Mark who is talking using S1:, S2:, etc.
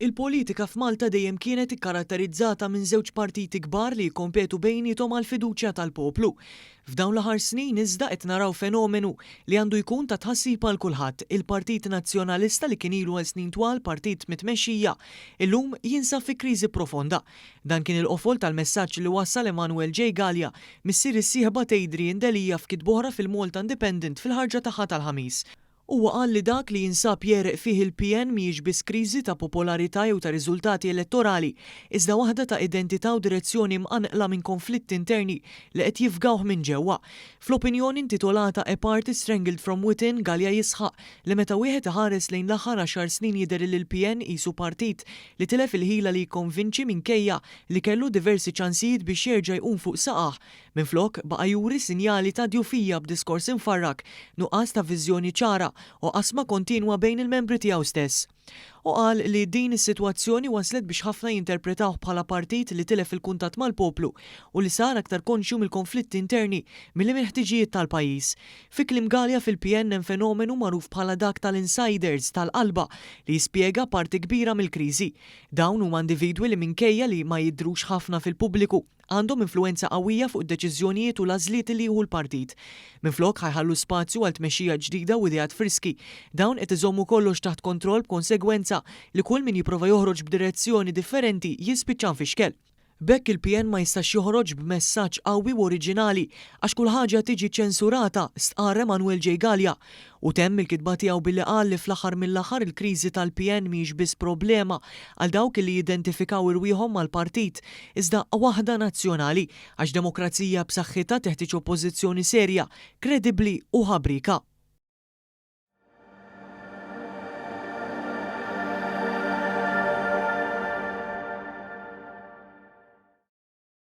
S1: Il-politika f'Malta dejjem kienet ikkaratterizzata minn żewġ partiti kbar li jikkompetu bejniethom għall-fiduċja tal-poplu. F'dawn l-aħħar snin iżda qed naraw fenomenu li għandu jkun ta' tħassib għal kulħadd, il-Partit Nazzjonalista li kien ilu għal snin twal partit mit-tmexxija, illum jinsab fi kriżi profonda. Dan kien il-qofol tal-messaġġ li wassal Emanuel J. Galea, missier is-sieħba t'Adrian Delia f'kitba oħra fil-Malta Independent fil-ħarġa tagħha tal-Ħamis. Huwa qal li dak li jinsab jegħreq fih il-PN mhijiex biss kriżi ta' popolarità jew ta' riżultati elettorali, iżda waħda ta' identità u direzzjoni mqanqla minn konflitti interni li qed jifgawh minn ġewwa. Fl-opinjoni intitolata A Party Strangled From Within, Galea jisħaq li meta wieħed iħares lejn l-aħħar għaxar snin jidher li l-PN qisu partit li tilef il-ħila li jikkonvinċi minkejja li kellu diversi ċansijiet biex jerġa' jqum fuq saqajh. Minflok, baqa' juri sinjali ta' djufija b'diskors imfarrak, nuqqas ta' viżjoni ċara u qasma kontinwa bejn il-membri tiegħu stess. Hu qal li din is-sitwazzjoni waslet biex ħafna jinterpretawh bħala partit li tilef il-kuntatt mal-poplu u li sar aktar konxju mill-konflitti interni milli mill-ħtiġijiet tal-pajjiż. Fi kliem Galea fil-PN hemm fenomenu magħruf bħala dak tal-insiders tal-qalba li jispjega parti kbira mill-kriżi. Dawn huma individwi li minkejja li ma jidhrux ħafna fil-pubbliku, għandhom influwenza qawwija fuq id-deċiżjonijiet u l-għażliet li jieħu l-partit. Minflok ħa jħallu spazju għal tmexxija ġdida u ideat friski. Dawn qed iżommu kollox taħt kontroll b'konsegwenza li kull min jipprova joħroġ b'direzzjoni differenti jispiċċa mfixkel. B'hekk il-PN ma jistax joħroġ b'messaġġ qawwi u oriġinali għax kull ħaġa tiġi ċensurata, stqarr Emanuel J. Galea. Hu temm il-kitba tiegħu billi qal li fl-aħħar mill-aħħar il-kriżi tal-PN mhijiex biss problema għal dawk li jidentifikaw irwieħhom mal-partit, iżda waħda nazzjonali, għax demokrazija b'saħħitha teħtieġ oppożizzjoni serja, kredibbli u ħabrieka.